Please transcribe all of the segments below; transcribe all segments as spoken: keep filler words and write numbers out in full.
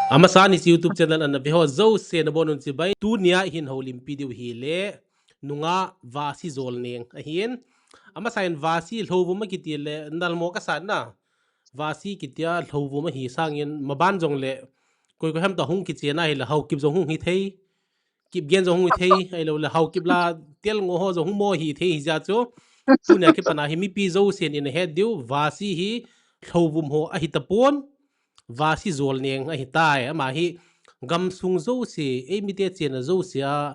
Amasan hiche YouTube channel ana veho jouse nabonun chibai. Tunia hin houlimpi diu hile, nungah Vasi Jolneng ahin. Amasan Vasi Lhouvum akiti le, nalmo kasan na. Vasi kitia Lhouvum ahi sangin, maban jongle, koi koi ham toh hung kichena hile, Haokip jong hung hithei. Kipgen jong hung hithei, ahiloule Haokip la Telngoh ho jong hung mo hithei hijeh chun. Tunia kipana hi mipi jousen ina het diu, Vasi hi Lhouvum ho ahitapon. Vasi Jolneng ahitai, ama hi gamsung jouse, eimite chenna jouse a,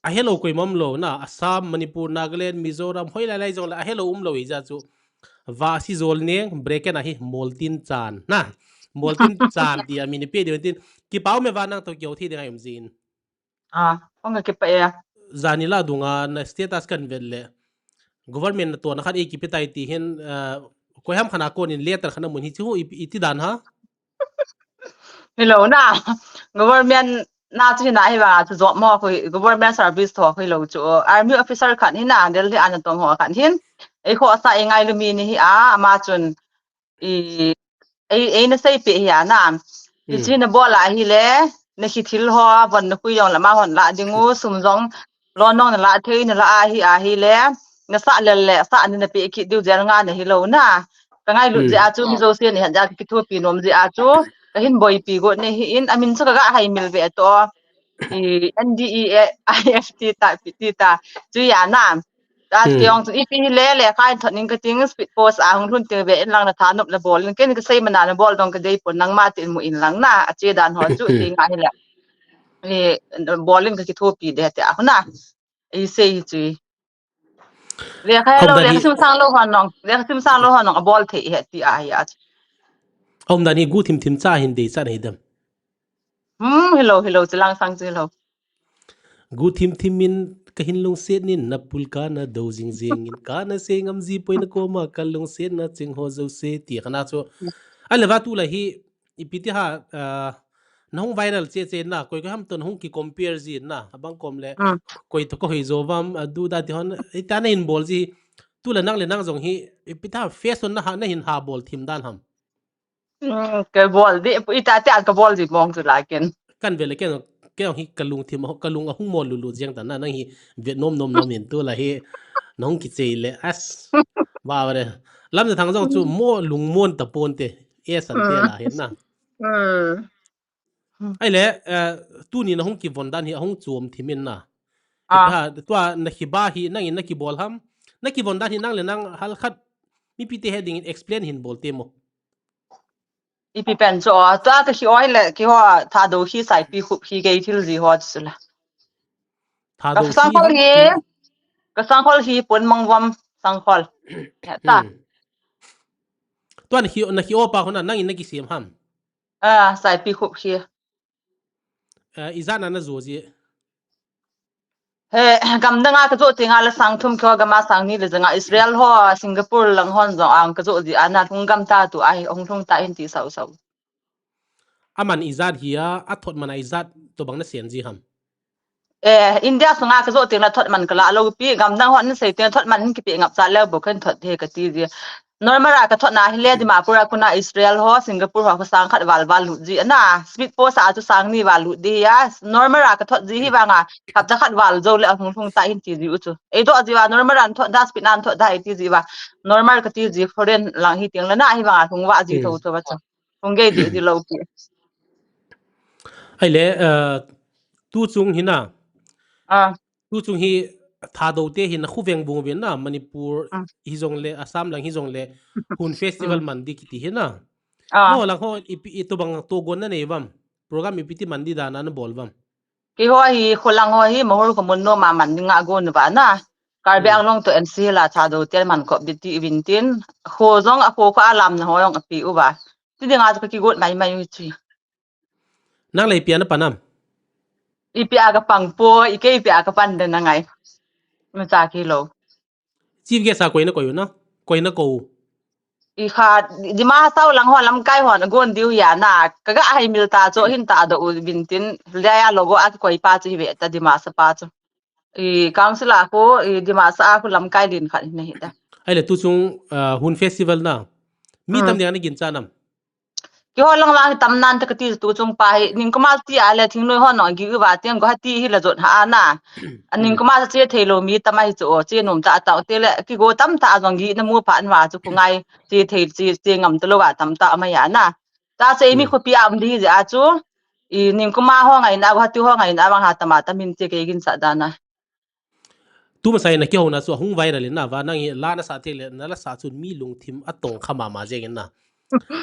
ahelou koima umlou na, Assam, Manipur, Nagaland, Mizoram, hoilai lai jongle ahelou umlou hijeh chun. Vasi Jolneng, bracket a hi Moltinchan, na. Moltinchan tia min ipe diu tin, kipa ume va nang toh kihou thei ding ahi um jin. Ah, hung kakipah e. Janhi la dunga na status kahin vet le, government natohna khat eikipe tai ti hin, ah, koiham khat a konin letter khat namun hichu iti dan ham? Hilou na, government na chu hina hivanga chu job mo khu, government service tho khu hilou chu, army officer khat hina, Delhi a natong ho khat hin, eikhohsah eingailumi ni hi a, ama chun, i, ei, eina seipeh hi a na. Hiche nabol a hile, nakithil ho, von nakhui jongle amahon lah dingu, sum jong, loan jong nalah thei, nalah ahi, ahile, nasah lel le, sah ni napeh kit diu jel nga nahilou na. Kangailut jeh a chu, mi jousen ahet jeh a kakithopi nom jeh a chu, kahin boipi got nahin, amin chu kaga haimil ve toh. I, N D E A I F T ta, ipi ti ta, chu a na. Ati jong chu ipi hile, lekha in thot ning kating, speed post a hung lhun teng ve inlang, nathanop le bol in, ken kasei mana nabol dong kadeipon, nangma tin mu inlang na, ache dan ho chu, ti nga hile. I, bol in kakithopi de tia khu na. Eisei chu. Lekha lou, lekha simsang lou hon jong, lekha simsang lou hon jong abol thei ahi ti ahi a chu. Aumdan hi guhthim thim cha hin deichat ahi dem? Hmm, hilou, hilou, chulang sang chu hilou. Guhthim thim in kahin lungset nin, napul kana dou jing jeng in, kana sei ngam ji poi, nakoma kalungsetna ching ho jouse, ti khat na chu. Ahile va tulai hi, ipi ti ham, ah, nahung viral cheh cheh na, koi koi ham toh nahung kicompare jin na, abang kom le, koi toh kahoi jo uvam, adu da ti hon, ita nahin bol ji, tulai nang le nang jong hi, ipi ti ham fashion naha, nahin ha bol thim dan ham? Kabol di, ita tia kabol di mong chu la ken. Kahin vet le ken, ken hi kalungthim, kalung ahung mol lulu jeng tan na, nang hi vet nom nom nom in tulai hi, nahung kichei le, as, ba ba re. Lamjathang jong chu mo lungmon taponte, e sante la hin na. Ahile, eh, tuni nahung kivon dan hi ahung chom thim in na. Ipi ham, tua nakhiba hi nangin nakibol ham? Nakivon dan hi nang le nang halkhat mipite het dingin explain hin bol temo. Ipi pen chu, tua kakhi oi le, keiho Thadou hi Saipikhup hi kei thil ji ho chu la. Thadou hi, kasangkhol hi, kasangkhol hi Ponmangvom sangkhol. Ta. Tua nakhi, nakhi o pa khu na, nangin nakisem ham? Ah, Saipikhup hi. Ah, ijat na najo ji? He, gamdanga kajo tenga la sang thum kho, gama sang ni le janga Israel ho, Singapore lang hon jong ang kajo ji a, nalhung gam ta tu ahi, hung lhung ta hin ti sau sau. Aman ijat hi a, athot man a ijat tobang nasen ji ham? Eh, India sunga kajo teng la thot man kala lou pi, gamdang hon sei teng thot man hin kipe ngap cha leu bou kahin thot he kati ji. Normal a kathot na hile Dimapur a kona Israel ho, Singapore ho khu sang khat val val lut ji ana. Speed post a chu sang ni val lut di a. Normal a kathot ji hi vanga, hapta khat val jou le ahung lhung ta hin ti ji u chu. Eidoh ji uva normal a nathot da, speed a nathot da iti ji uva. Normal kati ji foreign lang hi teng la na hi vanga lhung va ji tho tho va chu. Hung gei di, di lou pi. Ahile, eh, tuchung hi na. Ah. Tuchung hi Thadou te hi nakhu veng vung uvin na, Manipur hi jongle, Assam lang hi jongle, Hun Festival man di kiti hi na. Ah. Nangho lang ho, ipi, itobang togon nanei uvam? Program ipi ti man di dan a nabol uvam? Keiho hi, kho lang ho hi, Mahur kho mun nom a man dinga gon uva na. Karbi Anglong to N C Hills a Thadou te man kop di ti uvin tin. Kho jong a kho kho a lamna ho jong api uva. Ti dinga chu kakigot mai mai u chu. Nang le ipi a napan am? Ipi a kapang poi, kei ipi a kapan den nangai. Macha kilou. Chief guest a koi nakoi u na? Koi nakou? I kha, Dima Hasao lang ho lamkai ho nagon diu ya na. Kaga haimil ta chu hin ta doh uvin tin. Laya logo a kikoi pa chu hi ve ta Dimasa pa chu. I council a khu, i Dimasa a khu lamkai len khat hi nahi ta. Ahile tuchung, ah, Hun Festival na. Mi tam dia nagin chan am? Keiho lang lang hi tam nan te kati tu chung pa hi, ningkuma ti a le thingnoi ho nong gi uva tiang Guwahati hi la jot ha ana. A ningkuma sa che thei lou mi tam ahi chu o, che nom cha ta te le, kigo tam ta jong gi na mu pa an wa chu khu ngai, che thei, che, che ngam ta lou va tam ta ama ya na. Ta che mi khopi a um di hi a chu, i ningkuma ho ngai na, Guwahati ho ngai na, bang ha tama ta min che kei gin sa da na. Tu masai na kihouna chu ahung viral in na, va nang hi la na sa thei le, na la sa chun mi lungthim atong kha mama jeng in na.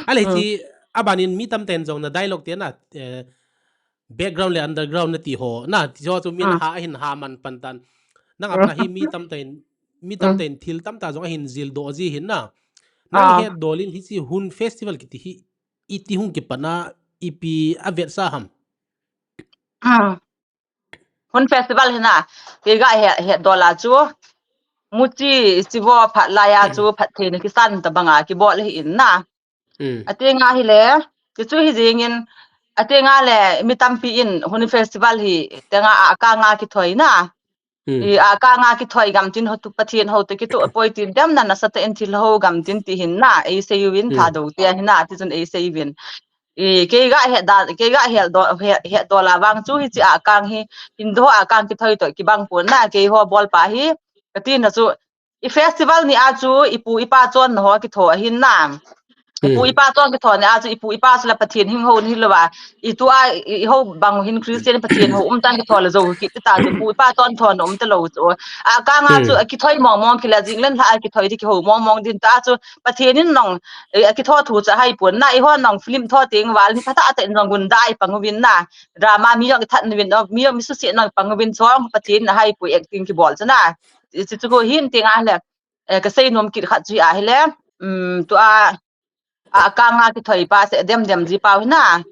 Ale chi, abanin mi tamten jong na dialogue te na, eh, background le underground na ti ho, na ti ho chu min ha hin ha man pan tan. Nang apna hi mi tamten, mi tamten thil tamta jong ahin jil do ji hin na. Nang het dolin hi chi Hun Festival kiti hi, iti hung kipana, ipi a vet sa ham. Hun Festival hi na, kei ga he, he dola chu, muchi sivo phat laya chu, phat thei na kisan ta banga kibol hi in na. Atenga hi le, ti chu hi jingin, atenga le, mi tampi in, Hun Festival hi, tenga a ka nga kithoi na. I a ka nga kithoi gam tin ho tu Pathen ho te kitu poi tin dem na na sa te in thil ho gam tin ti hin na, ei sei uvin tha do te hi na, ti chun ei sei uvin. I, kei ga he da, kei ga he do, he, he dola vang chu hi chi a kang hi, Hindu a kang kithoi to kibang pon na, kei ho bol pa hi, kati na chu, i festival ni a chu, ipu ipa chon ho kitho ahin na. Ipu ipa chon kitho ni a chu, ipu ipa chu la Pathen hing ho ni lo va. I tu a, i, i ho bang hin Christian Pathen ho um tan kitho la jo ki ta chu, ipu ipa chon tho na um ta lo chu. A kang a chu, a kithoi mong mong kila jing len tha a kithoi di kiho mong mong din ta chu, Pathen in nong, eh, a kitho thu cha hai pon na, i ho nong film tho teng val ni phatah a te nong gun dai pang uvin na. Drama mi jong i that uvin, mi jong mi susi nong pang uvin chong, Pathen na hai pui acting kibol chu na. Chi chu ko hin teng a le, eh, ka sei nom kit khat chu a hi le, um, tu a, a kang a kithoi pa se dem dem ji pau hi na.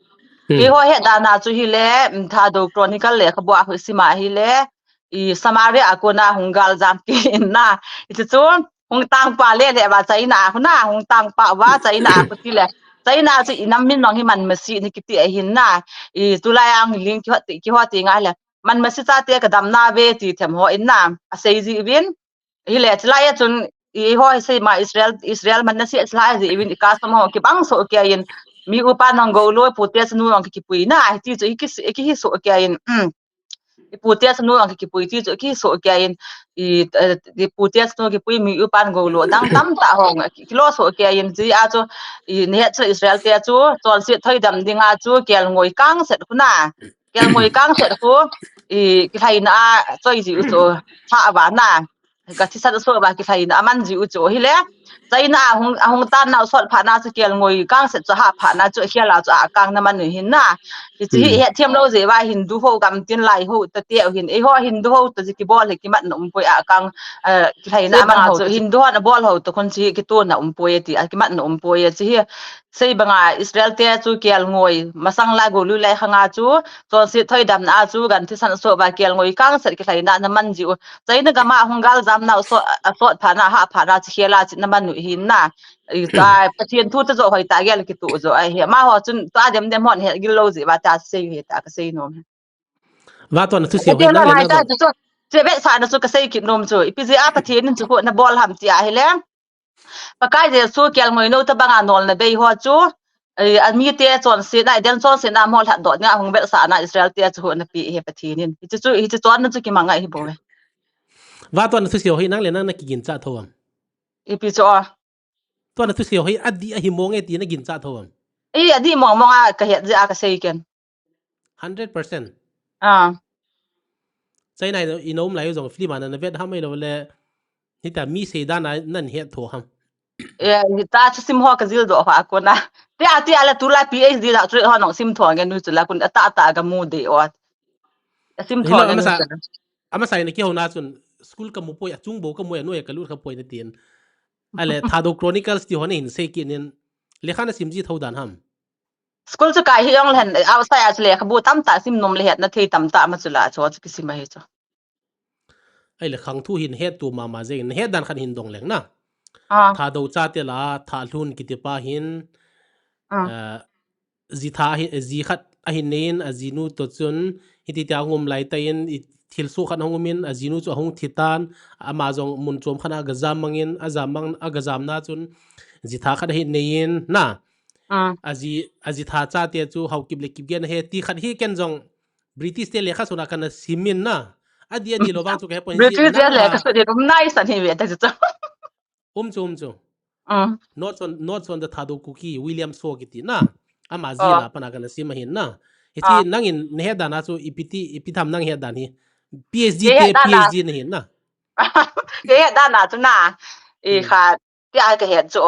Kei ho he da na chu hi le, um, Thadou Chronicle le khabu a hu sima hi le, i Samaria a kona hung gal jam ki in na. I chu chu, hung tang pa le le va China khu na, hung tang pa va China khu ti le. China chu i nam min mang hi man masi ni kiti a hin na. I tulai ang ling ki hot ti, ki hot ti nga le. Man masi cha te ka dam na ve ti them ho in na. A sei ji vin. Hi le chilai a chun i ho sei ma Israel, Israel man na si chilai ji vin i ka sam ho ki bang so ke in. Mi upa nong go lo pu te snu nong ki pui na. Ti chu i ki, i ki hi so ke in. Um. I pu te snu ang kipui ti chu ki so ke in i, eh, i pu te snu kipui mi upan go lo dang tam ta hong ki, kilo so ke in ji a chu i ne chu Israel te chu chonset thoi dam ding a chu kel ngoi kang set khu na. Kel ngoi kang set khu i kilhai na a choi ji u chu ha va na. Ka thisan so ba kilhai na a man ji u chu hi le. China a hung, a hung tan na u sot pha na chu kel ngoi kang set chu ha pha na chu khel a chu a kang na man u hin na. Hi chi hi he thiam lo je va Hindu ho gam tin lai ho ta te u hin. Ei ho Hindu ho ta ji kibol he kimat na um poi a kang, eh, kilhai na man ho chu Hindu ho na bol ho ta khun chi kitu na um poi ti a kimat na um poi chi hi. Sei banga Israel te chu kel ngoi masang la go lu lai khanga chu chonset thoi dam na chu gan thisan so ba kel ngoi kang set kilhai na na man ji u. China gam a hung gal jam na u sot, a sot pha na ha pha na chi khel a chi na man u hin na. I ta Pathen thu ta jo hoi ta gel kitu jo ai he. Ma ho chun ta dem dem hon he gil lo ji va ta sei he ta ka sei nom. Va to na thu sei ho na le na ta chu. Che ve sa na chu ka sei kit nom chu. I pi ji a Pathen in chu ko na bol ham ti a hi le. Pakai Jesu kel ngoi no ta banga nol na bei ho chu. Eh, a mi te chonset na, den chonset na mo lhat dot na hung vel sa na Israel te chu na pi he Pathen in. Hi chu, hi chu chon na chu ki manga hi bo. Va to na thu sei ho hi nang le nang na ki gin cha tho am. I pi chu a. To na thu sei ho hi a di a hi mong e ti na gin cha tho am. I a di mong mong a ka het ji a ka sei ken. Hundred percent. Ah. China i nom lai jong film a na vet ham mai lo le. Hita mi sei dan a nan het tho ham. Eh, ta chu sim ho ka jil do ha ko na. Ti a ti a la tu la P H D la chu ho nong sim tho nge nu chu la kun ata ata ga mu de o. A sim tho nge nu chu. Ama sai na ki ho na chun school ka mu poi a chung bo ka mu a noi ka lut ka poi na tin. Ale Thadou Chronicles ti ho na hin sei ki nin. Le khan a sim ji tho dan ham. School chu kai hi jong len, outside a chu lekhabu tamtah sim nom le hetna thei tamtah ma chu la chu, chu kisim ahi chu. Ai le khang thu hin het tu mama jeng, het dan khat hin dong leng na. Ah. Thadou chate la, Thalhun kiti pa hin, ah, eh, ji tha hi, ji khat ahin nei in, ajinu to chun, hiti tia ngum lai ta in, i thil su khat hung um in, ajinu chu ahung thi tan, ama jong mun chom khat a ga jam mang in, a jam mang, a ga jam na chun, ji tha khat ahin nei in, na. Ah. Aji, aji tha chate chu Haokip le Kipgen ahi ti khat hi ken jong British te lekha suna kana simin na. Adi, adi lo vang chu kahe pon hi British te lekha suna kum nai san hi ve ta chu. Um chu, um chu. Ah. Not on, not on the Thadou Kuki, William Shaw kiti na. Ama ji la pana kana sim ahin na. Hiti nangin nahet dan a chu ipi ti, ipi tham nang het dan hi. PhD te, PhD nahin na. Kahet dan a chu na. I khat, tia kahet chu.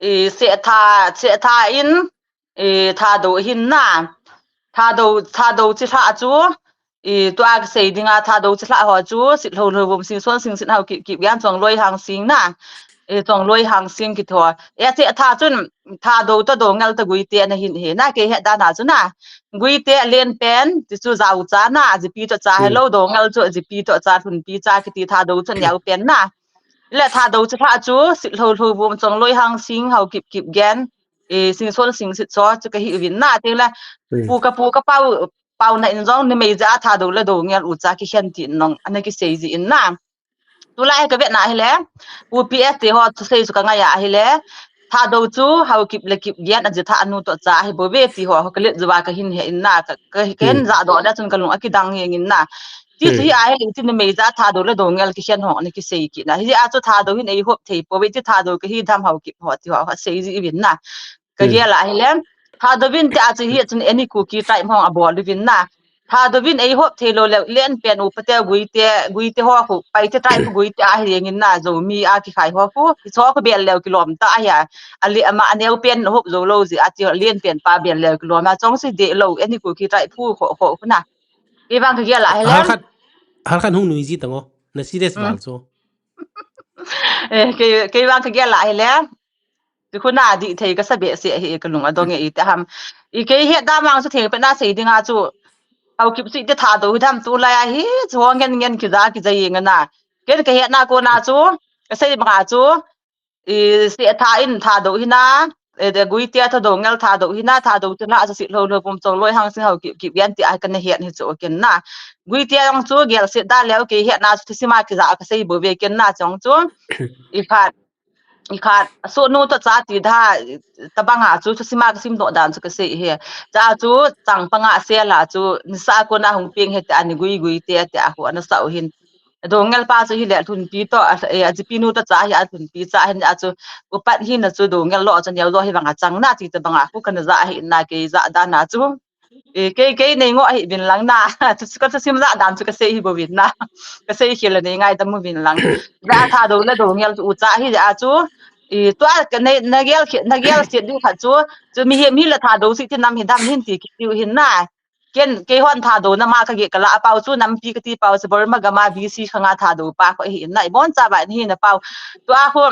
I Setha, Setha in, i Thadou hin na. Thadou, Thadou chilhah chu. I tua kasei dinga Thadou chilhah ho chu, Sitlhou Lhouvum, Singson Singsit, Haokip Kipgen, Chongloi Hangsing na. I Chongloi Hangsing kiti ho. E Setha chun, Thadou toh Doungel toh Guite ana hin hi na, kahet dan a chu na. Guite alen pen, ti chu jaocha na, jipi toh cha helou, Doungel chu jipi toh cha, lhunpi cha kiti Thadou chu neo pen na. Le Thadou chilhah chu, Sitlhou Lhouvum, Chongloi Hangsing, Haokip Kipgen, i Singson Singsit cho chu kahi uvin na, ti le, pu ka pu ka pau, pau na in jong numei ja Thadou le Doungel ucha kikhen ti nong, ana kisei ji in na. Tulai kavet na hile, Pu P S te ho thusei chu kangai a hile, Thadou chu Haokip le Kipgen aji tha anu toh cha ahi bou ve ti ho, ho kalet juva kahin he in na, ka, ka, kahin ja doh le chun kalung akidang jeng in na. Ti chu hi ahile, ti numei ja Thadou le Doungel kikhen ho ana kisei kit na. Hi a chu Thadou hin eihop thei pou ve ti Thadou kahi dam Haokip ho ti ho, ho sei ji uvin na. Kagel a hile, Thadou vin ti a chu hi chun any Kuki tribe hung abol uvin na. Thadou vin eihop thei lou le, len pen upa te Guite, Guite ho khu, Paite tribe khu Guite ahi jeng in na, Zomi a kikhai ho khu, hicho khu bel leu kilom ta ahi a. Ale ama aneo pen hop jou lou ji a ti len pen pa bel leu kilom a, chong si de lou, any Kuki tribe khu kho, kho khu na. Kei vang kagel a hile. Halkhat, halkhat hung nui ji tango, na serious vang chu. Eh, kei, kei vang kagel a hile. Ti khu na dih thei kasa behseh hi kalung adong e iti ham. I kei het dan vang chu thengpet na sei dinga chu. Haokip chu iti Thadou hi dam tulai a hi chu ho ngen ngen kija kija jeng a na. Ken kahet na kona chu, kasei banga chu, i Setha in Thadou hi na, e, de Guite toh Doungel Thadou hi na, Thadou chilhah chu Sitlhou Lhouvum, Chongloi Hangsing, Haokip Kipgen ti a kana het hi chu ken na. Guite jong chu gelset da leu kei het na chu thusim a kija kasei bou ve ken na chong chu. I khat, i khat, sohnu toh cha ti da, tabang a chu thusim a kasim doh dan chu kasei hi. Cha chu changpang a sel a chu nisa kona hung peng hi ti a ni Gui Guite ti a khu ana sa u hin. Doungel pa chu hile lhunpi toh, a, e, ajipinu toh cha hi a lhunpi cha hin a chu upat hina chu Doungel lo chu neo lo hi vang a chang na ti tabang a khu kana ja hi na kei ja dan a chu. E, kei, kei nei ngoh hi vin lang na. Chu, chu ka thusim ja dan chu kasei hi bou vin na. Kasei khel le nei ngaidam uvin lang. Ja Thadou le Doungel chu ucha hi a chu. I tua ka nei, nagel khi, nagel sit ding khat chu. Chu mihem hi le Thadou si ti nam hi dam hin ti kiti u hin na. Ken, keihon Thadou nama kagel kala a pau chu nampi kati pau chu Burma gam a V C khang a Thadou pa kho hi in na. Ibon cha ba in hi na pau. Tua khu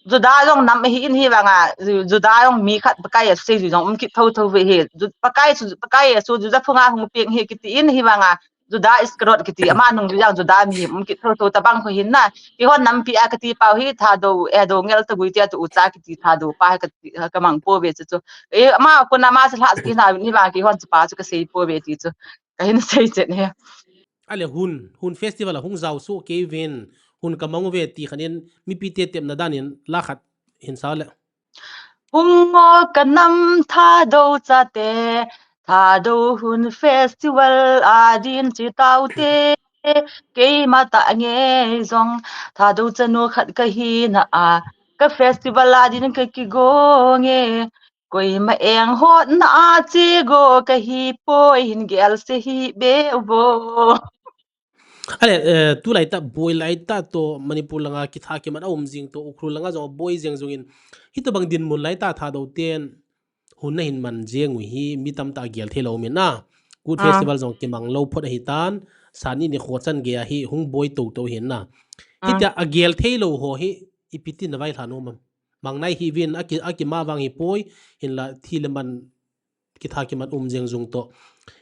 Juda jong nam hi in hi vang a, Ju-, Juda jong mi khat Pakai a sei jong um kit tho tho ve hi. Ju-, Pakai chu, Pakai a chu Juda phung a hung peng hi kiti in hi vang a, Juda Iscariot kiti ama nung jong Juda mi um kit tho tho tabang khu hin na. Keihon nampi a kati pau hi Thadou, e, Doungel toh Guite toh ucha kiti Thadou pa kati, kamang pou ve chu chu. E, ama kona ama chu lha chu kina ni vang keihon chu pa chu kasei pou ve ti chu. Kahin sei chen hi. Ale hun, hun festival a hung jao soh kei uvin, hun kamang uve ti khat in, mipi te tepna dan in, la khat hin sa le. Hung o ka nam Thadou chate, Thadou hun festival a din chi tau te, keima tah ngei jong, Thadou chanu khat kahi na a, ka festival a din ka kigo nge, koima eng hot na a che go kahi poi hin gel se hi be vo. Ale, eh, tulai tah boi lai tah toh Manipur langa kitha kimat a um jing toh Ukhrul langa jong boi jeng jong in. Hitobang dinmun lai tah Thadou ten hun na hin man jeng u hi mi tamtah gel thei lou min a. Kut festival jong kimang lou phot ahi tan, sani ni kho chan gei a hi hung boi tou tou hin na. Hitia a gel thei lou ho hi ipi tin na vaihla nom am. Mang nai hi vin a ki, a kima vang hi poi, hinla thi le man kitha kimat um jeng jung toh.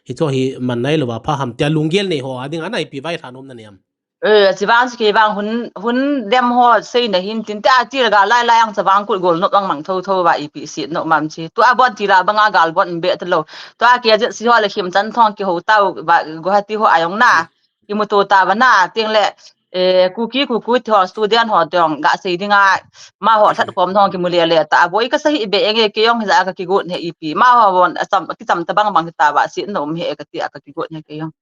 Hicho hi man nai lou va pha ham tia lunggel nei ho a ding a naipi vaihla nom na niam. Eh, chi vang chi kei vang hun, hun dem ho sei na hin tin te a ti la ga lai lai ang cha vang kul gol nop ang mang tho tho va ipi si nop mam chi. Tua bon ti la banga gal bon be ta lou. Tua ke je si ho le khim chan thong ki ho tau va Guwahati ho ayong na. Ki mu to ta va na ting le Eh, Kuki, Kuki ti ho student ho teng ga sei dinga, amaho lhatkhom ho kimu lele ta. Aboi kasei be enge, kei jong hija kakigot he ipi. Amaho bon acham, kicham tabang bang ta ba, sei nom he kati a kakigot he kei jong.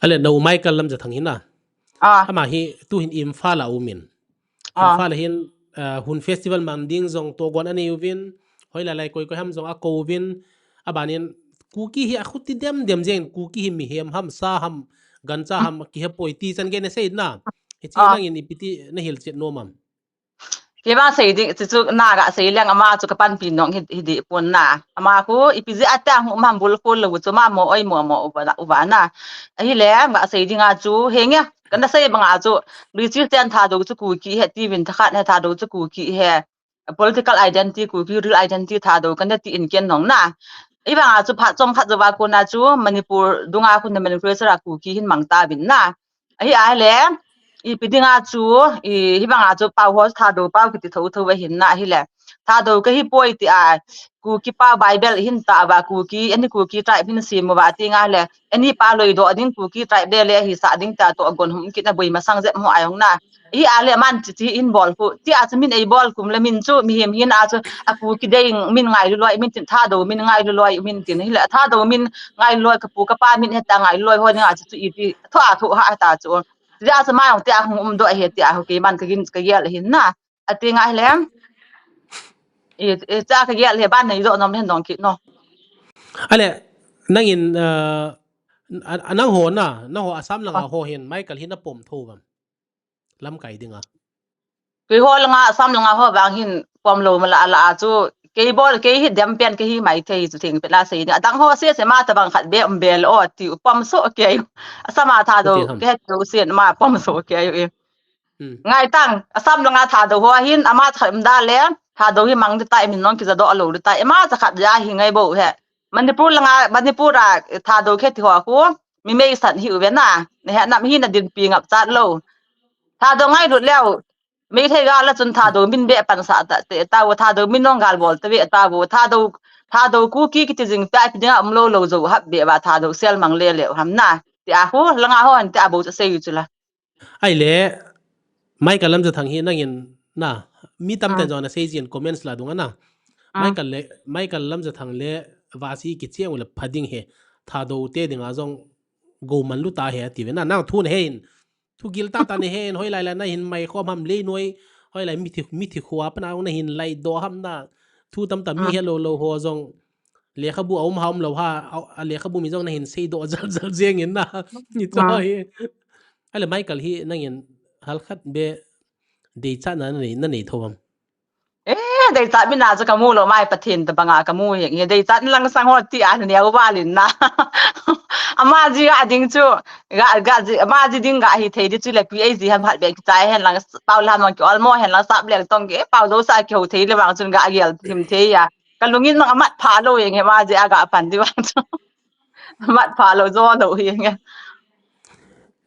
Ale, nau Michael Lamjathang hin a. Ah. Ama hi tuhin Imphal a um in. Ah. Imphal a hin, ah, Hun Festival mang ding jong togon anei uvin, hoilai lai koi koi ham jong akou uvin, abanin Kuki hi akhuti dem dem jeng, Kuki hi mihem ham, sa ham, gancha ham, kihe poi ti chan gei nasei na. Hiche Ah. nangin ipi ti nahil chet nom am? Kei vang sei ding, chu chu naga sei leng ama chu kapanpi nong hi, hi ding pon na. Ama khu ipi jeh a tia hung um ham bul khol lou chu ama mo oi mo mo uva na, uva na. Ahile, ga sei dinga chu, henge, kana sei banga chu, Luichi ten Thadou chu Kuki he, ti vin thakhat he Thadou chu Kuki he. Political identity Kuki, real identity Thadou kana ti in ken nong na. Hibanga chu phat chomkhat jouva kona chu Manipur dunga khu nomenclature a Kuki hin mang tauvin na. Ahi ahile, ipi dinga chu, i, hibanga chu pao ho Thadou pao kiti thotho ahin na ahile. Thadou kahi poi ti a, Kuki pao Bible hin ta uva Kuki, any Kuki tribe hin sem uva ti nga le, any pa loi doh ding Kuki tribe le le hisah ding ta togon hum kit na boi masang jep mo ayong na. Hi a le man chi chi in bol khu. Ti a chu min ei bol kum le min chu mihem hin a chu a Kuki dei min ngailu loi min tin Thadou min ngailu loi min tin hi le Thadou min ngailu loi ka pu ka pa min heta ngailu loi ho ni a chu chu ipi tho a tho ha ta chu. Ti a chu ma jong ti a hung um doh he ti a ho kei man ka gin ka gel hin na. A ti nga hi le. I, i cha ka gel he ban nei doh nom le hin dong kit no. Ale, nangin, uh, a, a nang ho na, nang ho Assam langa Ah. ho hin, Michael hin apom tho vang. Lamkai dinga. Kei ho langa, Assam langa ho vang hin pom lou mala ala a chu. Kei bol, kei hi dem pen, kei hi mai thei chu thing pe la sei ni. Adang ho se se ma tabang khat be um bel o ti u pom so kei. Assam a Thadou, Kati ham. kei het lou sen ma pom so kei u. Hmm. Ngai tang, Assam langa Thadou ho hin, ama cha khat um da le, Thadou hi mang di tai, min nong kija doh lou di tai, ama cha khat ja hi ngai bou he. Manipur langa, Manipur a Thadou khe ti ho khu, mi mei san hi uve na, ne he nam hi na dinpi ngap chat lou. Thadou ngailut leu, Meitei gal a chun Thadou min be pan sa ta te, ta u Thadou min nong gal bol te ve, ta u Thadou, Thadou Kuki kiti jing ta, ipi dinga um lou lou jou hap be ba Thadou sel mang le le ham na. Ti a khu, langa ho han ti a bou cha sei u chu la. Ahile, Michael Lamjathang hi nangin na, mi tam ten Ah. jong ana sei jin comments la dunga na. Ah. Michael le, Michael Lamjathang le Vasi kicheng u le pha ding he. Thadou te dinga jong go man lu ta he ati ve na. Nang thu na he in. Thu gil tah tah na he in. Hoilai lai na hin mai khom ham lei noi. Hoilai mithi, mithi khua pa na na hin lai doh ham na. Thu tam tah mi Ah. he lou lou ho jong. Lekhabu a um ha um lou ha, a, a lekhabu mi jong na hin sei doh jal jal jeng in na. Ni chu Ah. hi. Ale Michael hi nangin halkhat be deichat na na nei, na nei tho am? Eh, deichat mi na chu ka mu lou mai Pathen tabanga ka mu hi. Nge deichat lang sang ho ti a na neo valin na. Ama ji ga ding chu, ga, ga ji, ama ji ding ga hi thei di chu le pi ei ji ham hat be ki chai hen lang pau lam nong ki ol mo hen lang sap leng tong ge pau do sa ki ho thei le wang chun ga gel thim thei a. Ka lungin mang amat pha lou eng he ma ji a ga pan di vang chu. Amat pha lou jo lou hi eng he.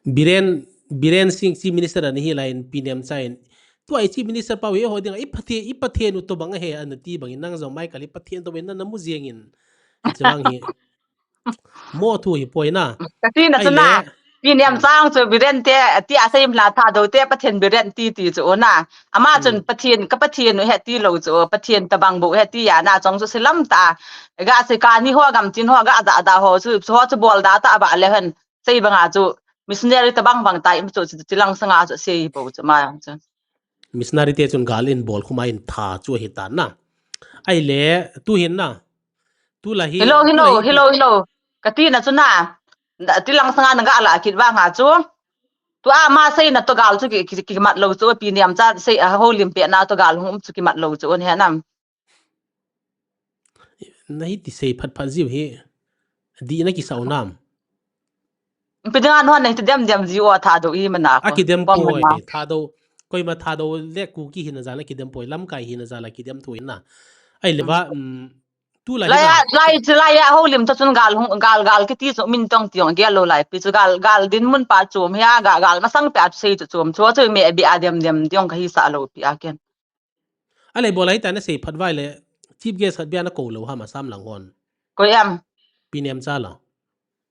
Biren, Biren Singh Chief Minister ani hi lai in Pi Nemcha in. Tua i Chief Minister pau he ho ding a i Pathen, i Pathen u tobang he ana ti bang in nang jong Michael i Pathen tobang in na, na mu jeng in. Chevang hi. Mo thu hi poi na. Ka ti na Ai chu na. le. Pi Nemcha chu Biren te, ti a sei hla Thadou te Pathen Biren ti ti chu na. Ama chun Hmm. Pathen, ka Pathen u he ti lou chu, Pathen tabang bou he ti a na chong chu silam ta. Ga se ka ni ho gam chin ho ga da da ho chu, ho chu bol da ta ba le hen. Sei banga chu missionary tabang bang ta im chu, chu, chu lang sanga chu sei bou chu ma chu. Missionary te chun gal in bol khuma in tha chu hi ta na. Ai le, tu hin na. Tu la hi, Hello, tu la hello, hi. hello, hello. Ka ti na chu na. Na, ti lang sanga na ga la kit vang a chu. Tu a ma sei na to gal chu ki, ki, ki mat lou chu Pi Nemcha sei a ho lim pe na to gal hung um chu ki mat lou chu un he nam. Na hi ti sei phat phat jiu hi. Di na ki sau nam. Pi dinga non na hi ti dem dem jiu a Thadou i mana A ko. ki dem Pom poi, mana. Thadou. Koima Thadou le Kuki hi na jala ki dem poi, lamkai hi na jala ki dem thu hi na. Ai le va, um, tu la hi Lai na. a, lai, lai a ho lim to chun gal hung, gal, gal ki ti chu min tong ti ong gel lou lai. Pi chu gal, gal din mun pa chum hi a, ga, gal masang pe a chu sei chu chum. Chu chu me bi a dem dem ti ong ka hi sa lou pi a ken. A le bol a hi ta na sei phat vai le, chief guest khat bia na ko lou ha ma Assam lang hon. Koi em? Pi Nemcha lo.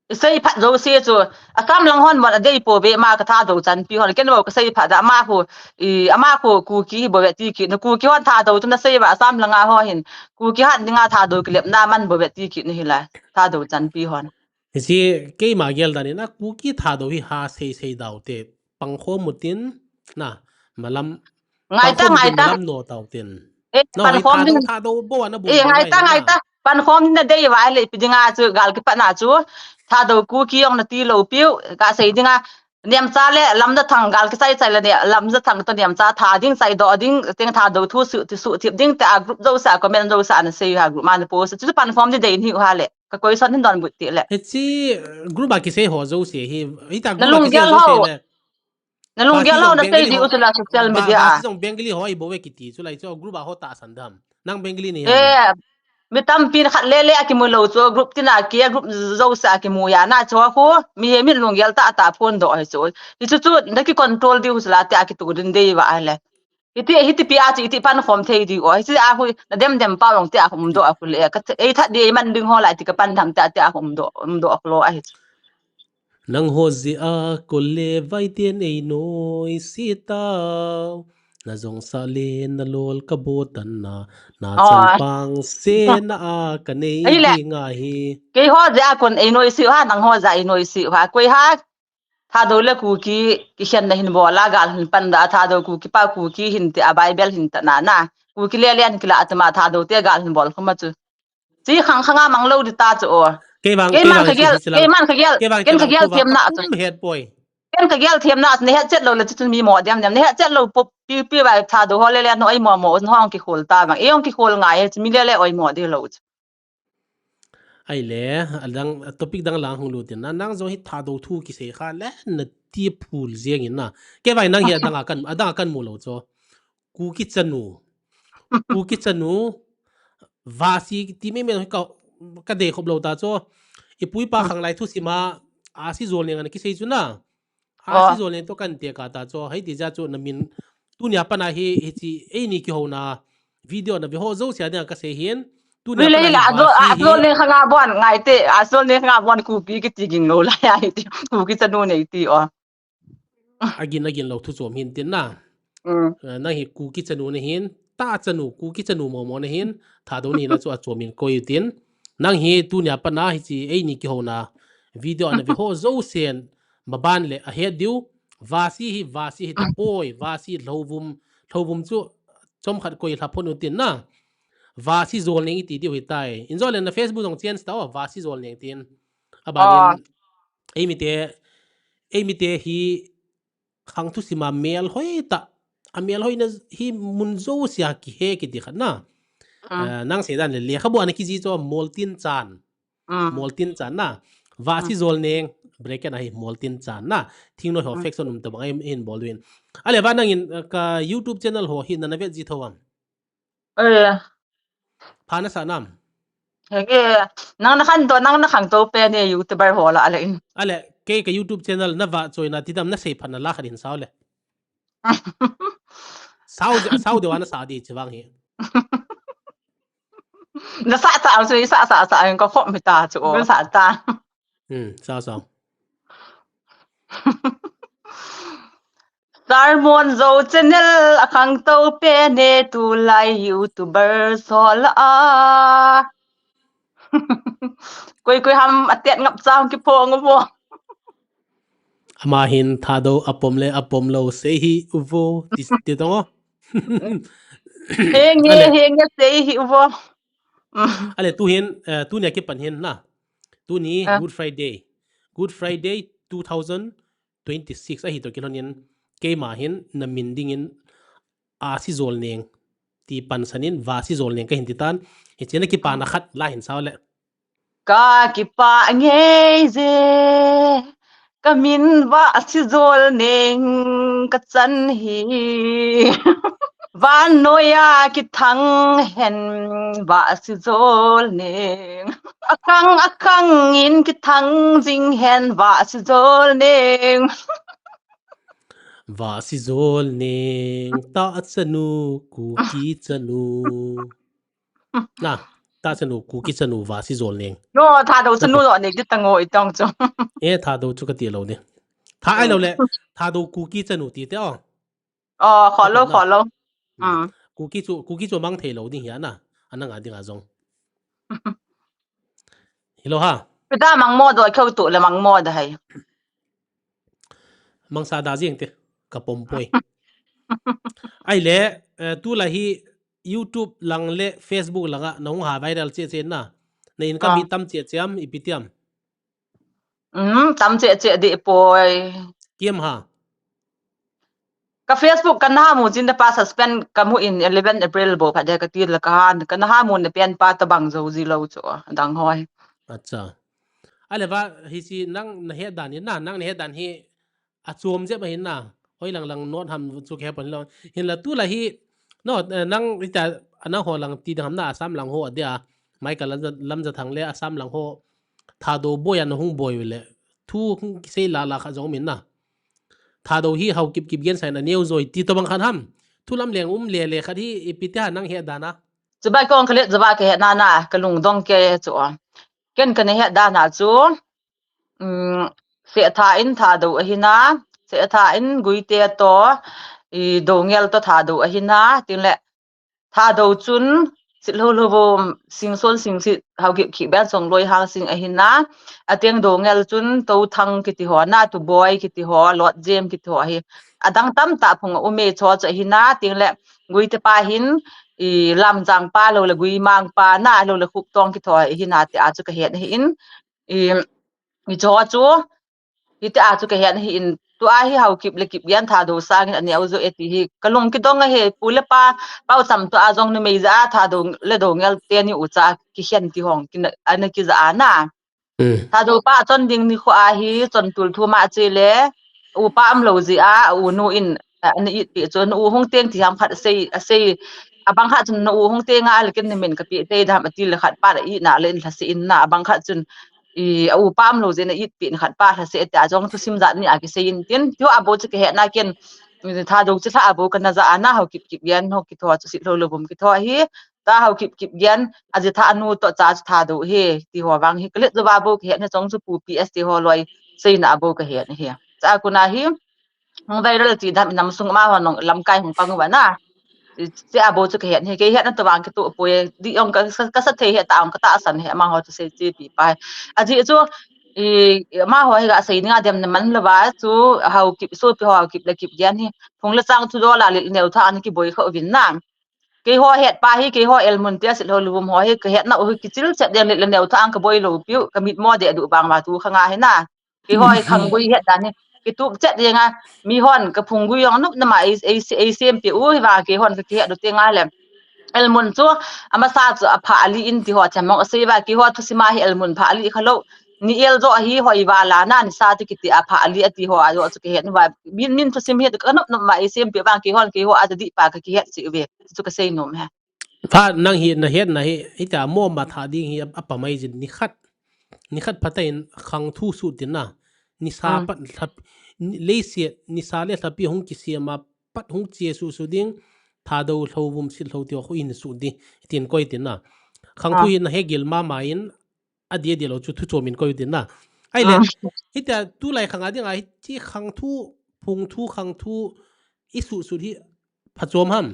Isei phat jouse chu, Assam lang hon mon adei pouve, ama ka Thadou chanpi hon. Ken bou kasei phat da, ama khu, i, ama khu Kuki hi bouve ti kit na, Kuki hon Thadou chu nasei uva, Assam langa ho hin. Kuki hat dinga Thadou kilepna man bouve ti kit na hilai, Thadou chanpi hon. Hiche keima gel dan in a, Kuki Thadou hi ha sei sei dau te, pangkhom utin, na, malam, Ngai ta, pangkhom ngai utin, ta. Malam no tau tin. Eh, no, pangkhom Thadou, din. Thadou bou ana bou Eh, bou ngai ngai ta, na. Ngai ta. Pangkhom din nadei uva le, ipi dinga chu, gal kipatna chu. Thadou Kuki jong nati lou piu, kasei dinga. Nemcha le Lamjathang gal kisai chai le ne, Lamjathang to Nemcha tha ding, chai doh ding, teng Thadou thu su, ti su thip ding, te a group jouse a, comment jouse a nasei uva group ma na post. Chu pangkhom din dei in hi uva le. Ka question hin donbut ti le. Hiche, eh, group a kisei ho jouse hi, hita group a kisei ho jouse le. Na lunggel ho. Na lunggel ho nasei diu chu la social media a. Vasi jong Bengali ho ahi bouve kiti chu lai chu group a ho tahsan dam. Nang Bengali nei ham? Eh, mi tampi na khat le le a kimu lou chu group tina kia group jouse a kimu ya na chu khu. Mi he mi lunggel tah tah phondoh ahi chu. Hichu chu naki control diu chu la ti a kitu din dei uva ahile. Hiti, hiti pi a chu, hiti pangkhom thei diu. Hiche a khu, na dem dem pau long ti a khu umdoh a khu le. Ka, ei that di, ei man ding ho lai ti ka pan tham ti a, ti a khu umdoh, umdoh a khu lo ahi chu. Nangho jeh a kol le vai ten ei noise tau. Na jong sa le na lol ka bo tan na. Na Oh. Chang pang se na a ka nei Ahile. Ding ahi. Keiho jeh a kon ei noise uva, nangho jeh a ei noise uva. Koi ha, Thadou le Kuki, kikhenna hin bol a, gal hin pan da, Thadou Kuki pa Kuki hin ti a, Bible hin ta na na. Kuki le le an kila atama Thadou te gal hin bol khuma chu. Chi khang khang a mang lou di ta chu o. Kei vang, kei vang ka gel, kei man ka gel, kei vang ken ka gel them na chu. Kum het poi. Ken ka gel them na chu, na het chet lou le chu mi mo dem dem. Na het chet lou pi, pi vai Thadou ho le le no ai mo mo, no hong kikhol ta vang. Ei hong kikhol ngai, mi le le oi mo di lou chu. Ahile, adang, topic dang lang hung lut in na, nang jong hi Thadou thu kisei kha le, nati phul jeng in na. Kei vai nang hi adang a kan, adang a kan mu lou chu. Kuki chanu. Kuki chanu. Vasi ti me me ka, ka dei khop lou ta chu. I pu i pa khang lai thusim a, Vasi Jolneng ana kisei chu na. Vasi Jolneng to kan ti ka ta chu, hiti jeh chu na min tunia pat a hi, hiche, eini kihouna video na ve ho jouse a dinga ka sei hin. Tunia pat a hi Vasi hi. Vasi Jolneng khang a bon ngai te, Vasi Jolneng khang a bon Kuki kiti ging lou lai a hiti, Kuki chanu nei ti o. Agin, agin lou thu chom hin tin na. Mm. Eh, nang hi Kuki chanu na hin, ta chanu, Kuki chanu mo mo na hin, Thadou na hin a chu achom in koi u tin. Nang hi tunia pat a hiche, eini kihouna video ana ve ho jousen, maban le ahet diu, Vasi hi, Vasi hi tapoi, Vasi Lhouvum, Lhouvum chu chomkhat koi lha phon u tin na. Vasi Jolneng iti diu hitai. Injo le na Facebook jong change tao, Vasi Jolneng tin. Aban in, eimite, eimite hi khang thusim a melhoi ta. A melhoina hi mun jouse a kihe kiti khat na. Ah. Eh, nang sei dan le lekhabu ana kijih chu Moltinchan. Ah. Moltinchan na. Vasi Jolneng, bracket a hi Moltinchan na. Thingnoi ho faction um tabang a hin bol u in. Ahile va nang in, eh, ka YouTube channel ho hi nana vet ji tho am? Eh. Pha nasa nam? Henge, nang na khantou, nang na khangtou pen e YouTuber ho lah le in. Ahile, kei ka YouTube channel na va choina ti dam na sei phat na la khat hin sao le. Sao, sao deu a na sa di chi vang hi. Na sa ta, so sa, sa, sa, ka khop mi ta chu, o, sa ta. Hmm, sao, sao. Sermon Zo channel a khangtou pen e tulai YouTuber ho lah a. Koi, koi ham a tet ngap chang kiphong uvo. Ama hin Thadou apom le apom lou sei hih uvo. Ti, ti tong o. Henge, ahile. Henge sei hih uvo. Ahile, tu hin, eh, tuni a kipan hin na. Tuni, ah, Good Friday. Good Friday two thousand twenty-six ahi toh kilhon in, keima hin na min dingin Vasi Jolneng ti pansan in, Vasi Jolneng ka hin ti tan. Hiche na kipana khat la hin sao le. Ka kipa ngei je, ka min Vasi Jolneng ka chan hi. Vannoi a kithang hen Vasi Jolneng. Akhang, akhang in kithang jing hen Vasi Jolneng. Vasi Jolneng, ta chanu, Kuki chanu. Na. Ta chanu, Kuki chanu va si jol neng. No, Thadou chanu lo ne, di tango itong chu. E, Thadou chu kati lo ni. Tha ai lo le, Thadou Kuki chanu ti te o. O, kholo, kholo. Kuki chu, Kuki chu mang thei lo ding hi ana. Ana nga ding a jong. Hilo ha. Pita mang mo do kheu tu le mang mo da hai. Mangsa da jing te, ka pom poi. Ai le, eh, tu la hi YouTube lang le Facebook lang a, na hung ha viral che che na. Na income hi tam che che am, ipi ti am. Um, tam che che di poi. Kiam ha. Ka Facebook ka na mu chin da pa suspend ka mu in eleven April bo pha de ka ti la ka han. Ka na ha mu na pen pa ta bang jo ji lo chu dang hoi. Acha. Ale va hi si nang na he dan hi na, nang na he dan hi a chom je ba hin na. Hoi lang lang not ham chu ke pon lo. Hin la tu la hi no, eh, nang ita ana ho lang ti dang ham na Assam lang ho a dia. Mai ka lam ja, lam ja thang le Assam lang ho. Thadou boi an hung boi le. Thu hung kisei la la kha jong min na. Thadou hi hau kip kip gen sai na neo joi ti to bang khan ham. Thu lam leng um le le khat hi ipi te ha nang he dan a. Chuba kong khalet chuba ke he na na ka lung dong ke chu. Ken ka ne he dan a chu. Um, se tha in Thadou ahi na. Se tha in Guite to i Dongel to Thadou ahi na. Tin le Thadou chun, sit lo lo vo, sing son sing sit, hau kip kip ben song loi hang sing ahi na. Ateng Dongel chun, to thang kiti ho, na tu boi kiti ho, lot jem kiti ho ahi. Adang tam ta phung a um e cho cho ahi na, ting le Guite pa hin, i lam jang pa lo le Guimang pa na lo le Khup tong kiti ho ahi na, ti a chu ka het ahi in. I, i cho chu, Hiti a chu ka het ahi in, tu a hi hau kip le kip gen Thadou sang in a neo jo e ti hi. Ka lung kidong ahi, pu le pa, pau cham tu a jong numei ja a Thadou le Dongel te ni u cha kikhen ti hong, kin, ana kija a na. Thadou pa chon ding ni kho a hi, chon tul thu ma che le, u pa am lo ji a, u nu in, ana it pi chu, nu hung teng ti ham khat sei, a sei, a bang khat chun nu hung teng a, le ken ni men ka pi te dam a ti le khat pa la i na le in la se in na, a bang khat chun, i, a u pa am lo jeh in a it pi in khat pa la se te a jong thusim jat ni a kisei in tin. Ti ho a bo chu ka het na ken, Thadou chu thla a bo ka na ja a na hau kip kip gen ho kitho chu sit lo lo bum kitho hi. Ta hau kip kip gen, a ji tha nu to cha chu Thadou hi. Ti ho vang hi ka let jo ba bo ka het na chong chu pu P S ti ho loi sei na a bo ka het na hi. Cha ku na hi. Hung viral ti dam in nam sung ma ho nong lamkai hung pang uva na. Ti a bo chu ka het hi, kei het na to vang kitu poi, di ong ka, ka, ka sa thei he ta ong ka ta san he ma ho chu sei chi pi pa. A ji chu, i, ma ho he ga sei ni nga dem na man lo va chu hau kip so pi hau kip le kip gen hi. Phung le chang chu do la le neu tha an ki boi kho vin na. Kei ho het pa hi, kei ho elmun te a sit lo luvum ho hi, ka het na u hi kichil chet den le neu tha an ka boi lo piu, ka mit mo de du bang va tu kha nga he na. Kei ho hi khang gui het dan hi. Kituk chet ding a, mi hon ka phung gui jong nop nama ei, ei, ei sem pi u hi va kei hon ka kihet du te nga le. Elmun chu, ama sa chu a pha ali in ti ho chem mong a sei va kei ho thusim a hi elmun pha ali kha lo. Ni el jo hi hoi va la na ni sa ti kiti a pha ali a ti ho a jo chu kihet va. Min, min thusim hi ka nop nop ma ei sem pi va kei hon kei ho a di pa ka kihet si ve. Chu ka sei nom he. Pha nang hi na het na hi, hita mo ma tha ding hi a, a pa mai jin ni khat. Ni khat pha ta in khang thu su tin na. Ni sa pat lhap, ni, lei sia, ni sa le lhapi hung ki sia ma pat hung chia su su ding. Thadou lho vum sit lho ti ho khu in su di. Tin koi tin na. Khang thu hi na he gil ma ma in, a dia dia lo chu thu chom in koi tin na. Ai le, hita tu lai khang a ding a, hi chi khang thu, phung thu, khang thu, i su su hi, pha chom ham.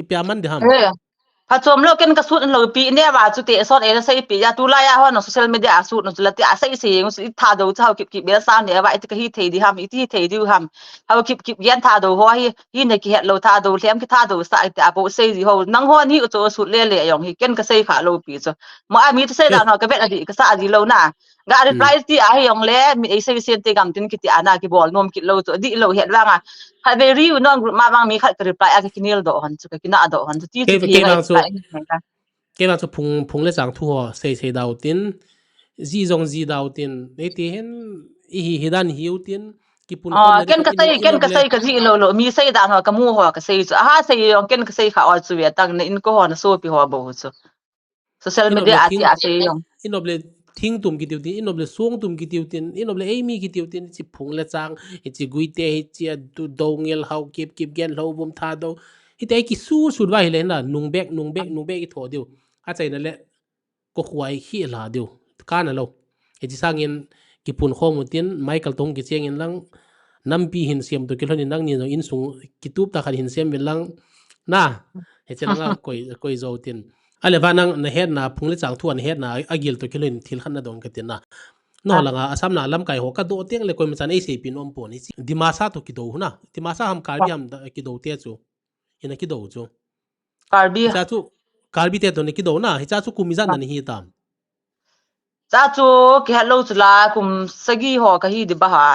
I pia man de ham. Eh, pha chom lo ken ka sut lo pi ne va chu te sot e sei pi ya tu la ya ho no social media a sut no chu la ti a sei sei ngu si Thadou chu hau kip kip bel sa ne va i ti ka hi thei di ham i ti hi thei di ham. Hau kip kip gen Thadou ho hi hi ne ki het lo Thadou lhem ki Thadou sa i ti a bo sei di ho nang ho ni u chu sut le le yong hi ken ka sei kha lo pi chu. Mo a mi tu sei la no ka vet a di ka sa di lo na. Ga reply ti a hi jong le, mi ei sei sen te gam tin kiti a na kibol nom kit lo chu, di lo het vang a. Khat ve ri u non group ma vang mi khat ka reply a ka kinel do hon chu, ka kina do hon chu, ti chu kei, kei vang chu, kei vang chu phung, phung le chang thu ho, sei sei dau tin, ji jong ji dau tin, nei ti hin, i hi hi dan hi u tin, ki pun khom le ken ka sei, ken ka sei ka ji lo lo, mi sei dan ho, ka mu ho, ka sei chu, aha sei jong ken ka sei kha o chu ve tang, na in ko ho na so pi ho bo chu. Social media a ti a sei jong. Inop le thing tum kitiu tin, inop le song tum kitiu tin, inop le eimi kitiu tin, chi phung le chang, chi guite, chi a tu do ngel hau kip kip gen lo bum tha do. Hite ki su su va hi le na, nung bek, nung bek, nung bek i tho diu. A chai na le, ko khuai khi la diu. Kana lo. Hichi sangin kipun khom utin, Michael tong kicheng in lang, nampi hin siam to kilhon in nangni jong insung kitup ta khat hin siam vin lang. Na, hichi langa koi, koi jo tin. Ale va nang na het na, phung le chang thu a na het na, agil to kilhon in thil khat na dong ka tin na. No langa, Assam na lamkai ho ka do teng le koi ma chan ei sei pin om pon hichi. Dimasa to kido na. Dimasa ham Karbi ham da kido te chu. Ina kido chu. Karbi. Hicha chu, Karbi te to ni kido na. Hicha chu kum ijat na ni hi tam. Cha chu kihat lo chu la kum sagi ho ka hi di ba ha.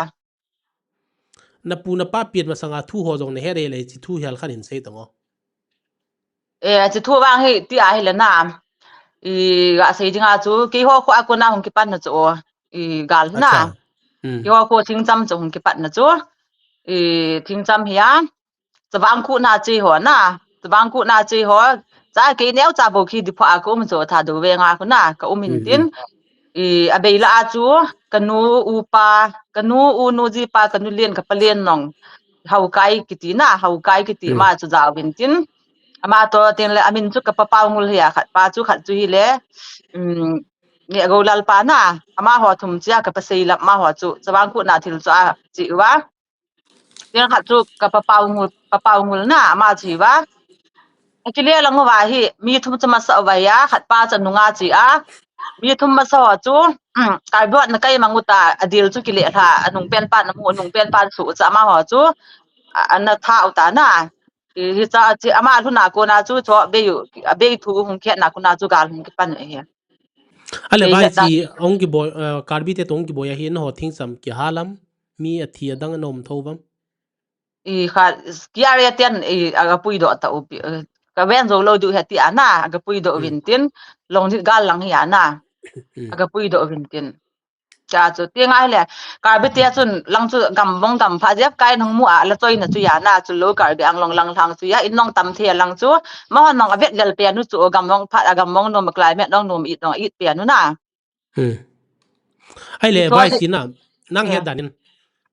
Na pu na pa pian masanga thu ho jong na he re le chi thu hial khan hin sei tang o. E, chi thu vang hi ti a hi le na. I ga sei dinga chu kei ho khu a ko na hung kipan na chu o. I gal hi na. Acha. Hmm. Kei ho khu thingcham chu hung kipan na chu. I thingcham hi a. Chavang khu na chi ho na. Chavang khu na chi ho. Cha kei neo cha bo khi di pha a ko um chu tha do ve nga khu na. Ka um in tin. I, a bei la a chu, ka nu u pa, ka nu u nu ji pa, ka nu lien, ka pa lien nong. Haukai kiti na, Haukai kiti ma chu jao vin tin. Ama to tin le, amin chu ka pa Pau Ngul hi a khat pa chu khat chu hi le, um, nge go lal pa na, ama ho thum chia ka pa sei lap ma ho chu, chavang khu na thil chu a chi wa. Tiang khat chu ka pa Pau Ngul, pa Pau Ngul na, ama chi va. A kile lang va hi, mi thum chu masa va ya, khat pa cha nunga chi a. Mi thum masa ho chu, ka buat na kai mangu ta, a dil chu kile tha, a nung pen pan, a mu nung pen pan su cha ma ho chu, a, a na tha u ta na. Hi, hi cha chi ama lu na ko na chu, cho be yu, a be thu hung khe na ko na chu gal hung kipan e he. Ale vai chi, ong ki boy, uh, Karbi te tong ki boy a hi na ho thing sam ki halam. Mi a thi a dang a nom tho vam? I kha, kiaria tian, i, aga pui do ta upi, eh, ka ven zo lo du he ti ana, aga pui do vin tin, long dit gal lang hi ana, aga pui do vin tin. Cha chu, ti ngai le, Karbi te chun, lang chu gam vong gam pha jep kai nong mu a, la choi na chu ya na, chu lo Karbi Anglong lang lang chu ya, in nong tam the lang chu, ma hon nong a vet lel pe nu chu, gam vong pha, gam vong nom climate nong nom it nong it pe nu na. Hmm. Ai le, vai si na, nang he dan in.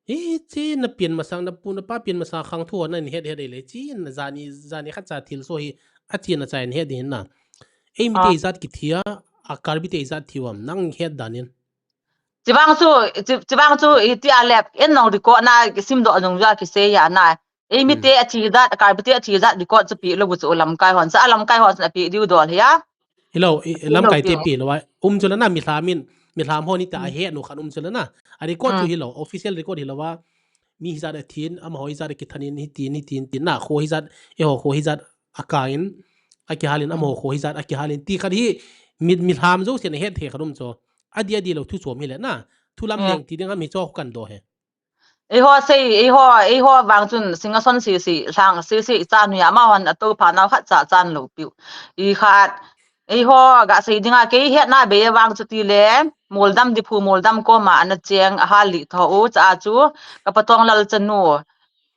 Hi chi na pian masang, na pu na pa pian masang khang thu na in het het le chi na zani, zani khat cha thil so hi a chi na cha in het hin na. Ei mi te zat ki thia, a Karbi te zat thiu am, nang het dan in. Chi vang chu, chi, chi vang chu i ti a lep, en nong record na ki sim do nong ja ki se ya na. Ei mi te a thi zat, a Karbi te a thi zat record chu pi lo bu chu lam kai hon, sa lam kai hon a pi diu dol hi a. Hi lo, i, lam kai te pi lo a. Um chu la na mi hlam in, mi hlam ho ni ta a he no khan um chu la na. A record chu hi lo, official record hi lo a. Mi hi zat a thin, ama ho hi zat a ki than in, hi tin, hi tin, tin na, kho hi zat, e ho kho hi zat a ka in, a ki hal in, ama ho kho hi zat a ki hal in. Ti khat hi, mi, mi hlam zo se na het he khat um chu. A di a di lo thu chom hi le na. Thu lam leng ti ding a mi cho kan do he. Eiho sei, eiho, eiho vang chun singa son si si, hlang si si, chan hu ya ma hon a to pha nau khat cha chan lo piu. I khat, eiho ga sei dinga kei het na be vang chu ti le, mol dam di phu mol dam ko ma ana cheng a hal li tho u cha chu, ka patong lal chanu,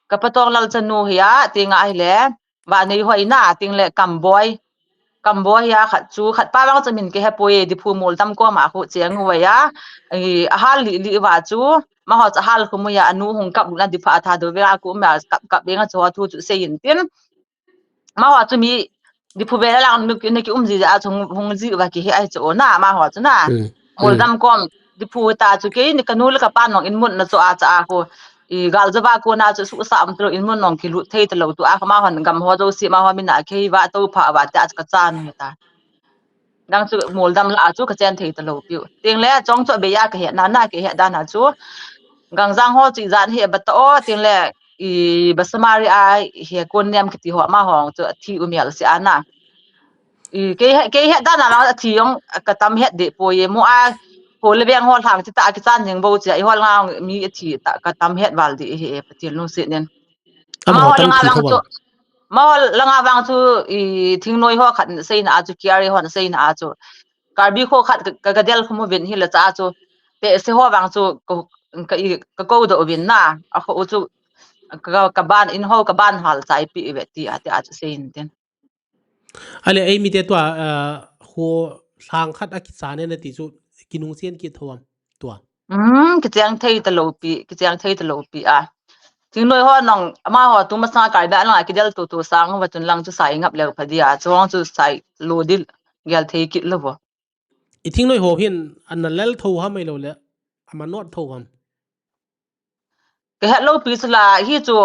ka patong lal chanu hi a, ti nga hi le, va nei hoi na, ting le kam boi. Kam boi hi a khat chu, khat pa vang chu min ke he poi, di phu mol dam ko ma khu cheng u ya. I, a hal li li va chu, ma ho cha hal khu mu ya, anu hung kap na di pha tha do ve a ku ma kap kap be nga chu ho thu chu sei in tin. Ma ho chu mi, di phu ve la lang nu ki, nu ki um ji a chu hung, hung ji va ki he ai chu na, ma ho chu na. Mol dam kom, di phu ta chu ke ni ka nu le ka pa nong in mun na chu a cha a khu. I gal java ko na chu su sa um tlo in mun nong ki lut thei tlo tu a ma hon gam ho jo si ma ho min a kei va to pha va ta ka chan hi ta. Dang chu mol dam la chu ka chen thei tlo piu. Ting le chong chu be ya ka he na na ke he da na chu. Gang jang ho chi jan he ba to ting le i ba samari a he kon nem ki ti ho ma hong chu thi u mial si a na. I, kei he, kei he dan a lang a thi jong ka tam het de poi e mo a, ho le veng ho hlang chi ta a kichan jing bo chi a, i hol nga mi a thi ta ka tam het val de he e Pathen lungset nin. Ama ho langa vang chu, ma ho langa vang chu, i, thingnoi ho khat seina a chu, K R A ho seina a chu. Karbi kho khat ka, ka, ka del khu mu vin hi la cha chu. Te se ho vang chu, ka, ka, i, ka ko do vin na, a kho chu, ka, ka ban, in ho ka ban hal chai pi ve ti a, ti a chu sein tin. Ale, ei mi te tua, ah, kho hlang khat a kichan e na ti chu, kinung chen ki tho am tua. Um, kicheng thei ta lo pi, kicheng thei ta lo pi a. Thingnoi ho nong, ama ho tu masang Karbi a lang a kidel tu tu sang va chun lang chu sai ngap leu pha dia, chuang chu sai lo dil gel thei kit lo vo. I thingnoi ho hin ana lel tho ham ahilou le, ama not tho ham? Ka het lou pi chu la, hi chu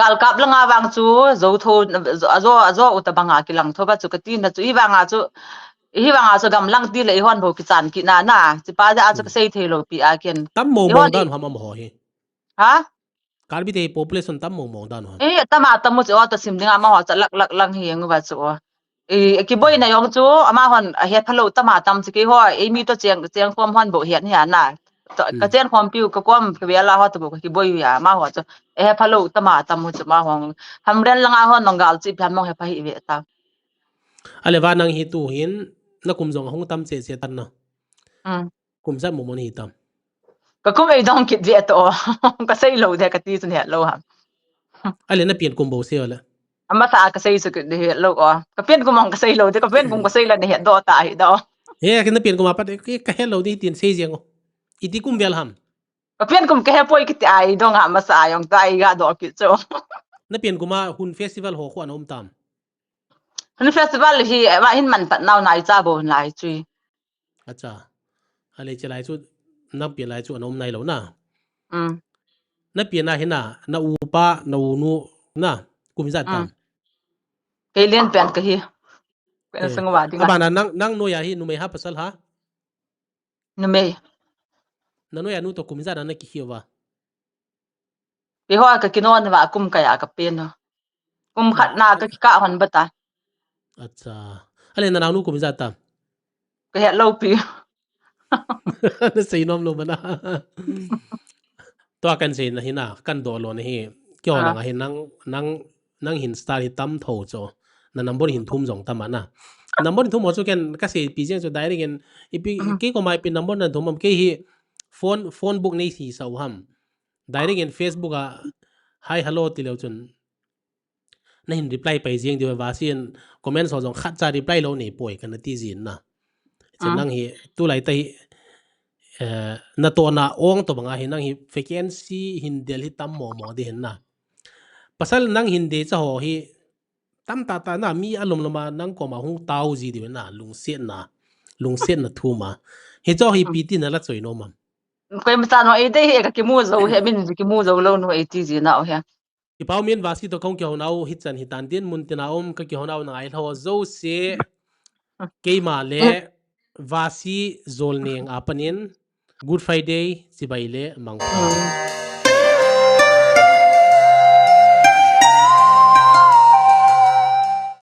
galkap langa vang chu zo tho, zo, zo, zo u tabanga kilang tho ba chu kati na chu, hi vanga chu, hi vanga chu gamlang ti le eihon bou kichan kit na na, chipa ja a chu kasei thei lou pi a ken. Tam mong mong dan ham amaho hi? Ha? Karbi te population tam mong mong dan ham? Eh, tama tam u chu o, to sim dinga amaho chu lak lak lang hi ang u va chu o. I, kiboi na jong chu, amahon ahet phalou tama tam chu keiho, eimi to cheng, cheng khom hon bou het hi ana. To, ka chen khom piu, ka kom, ka vela ho to bou, ka kiboi u a, amaho chu. Ahet phalou tama tam u chu amaho. Hamren langa hon nong gal chi pian mong he pha hi ve ta. Ale va nang hi tu hin, na kum jong ahung tam che che tan na. Mm. Kum ijat mong mong nahi tam? Ka kum eidong kit ve to. Kasei lou de kati chu nahet lou ham? Ale na pian kum bou sei le. Amasa kasei chu kit de het lou o. Ka pian kum ang kasei lou de, ka pian kum kasei la nahet doh ta hi do. He, ka na pian kum apat, ka, ka het lou de tin sei jeng o. Iti kum vel ham? Ka pian kum kahe poi kiti ai dong a masa jong ta ai ga doh kit chu. Na pian kum a Hun festival ho khu ana um tam? Hun festival hi, va hin man pat nau nai cha bou nai chui. Acha. Ale che lai chu, na pian lai chu ana um nai lou na. Mm. Na pian a hi na, na upa, na unu, na, kum ijat tam? Mm. Kei lian pian ka hi. Kei na sang va ding a. Abana nang, nang noiya hi numei ha pasal ha? Numei. Na noiya nu to kum ijat na na kikhi uva? Keiho ka kinon va kum kaya ka pen o. Kum khat na ka kikah hon bata. Acha. Ale na naonu kum ijat tam? Ka het lou pi. Na sei nom lou mana. Tua kan sei na hi na, kan doh lou na hi. Keiho langa hi nang, nang, nang hin star hi tam tho chu. Na number hin thum jong tam ana. Number hin thum ho chu ken ka sei pi jeng chu direct in ipi, kei koma ipi number na thum ham, kei hi phone, phone book nei hi sa u ham? Direct in Facebook a hi hello ti leu chun na hin reply pai jeng diu va sin comment ho jong khat cha reply lou nei poi kana ti jin na. Chu nang hi tulai ta hi, eh, na tohna ong to banga hi nang hi vacancy hin del hi tam mong mong di hin na. Pasal nang hin dei cha ho hi tam ta ta na mi alom lom a nang koma hung tao ji diu na lungsetna, lungsetna thum a. Hi cho hi pi ti na la choi nom am? Koima cha no ei dei hi ka kimu jou hi min kimu jou lou nu ei ti ji na o hi. Kipau min Vasi to kong kihou nau hi chan hi tan din mun tina um ka kihou nau na ngai lho jouse. Keima le Vasi Jolneng a panin Good Friday chibai le mangpha.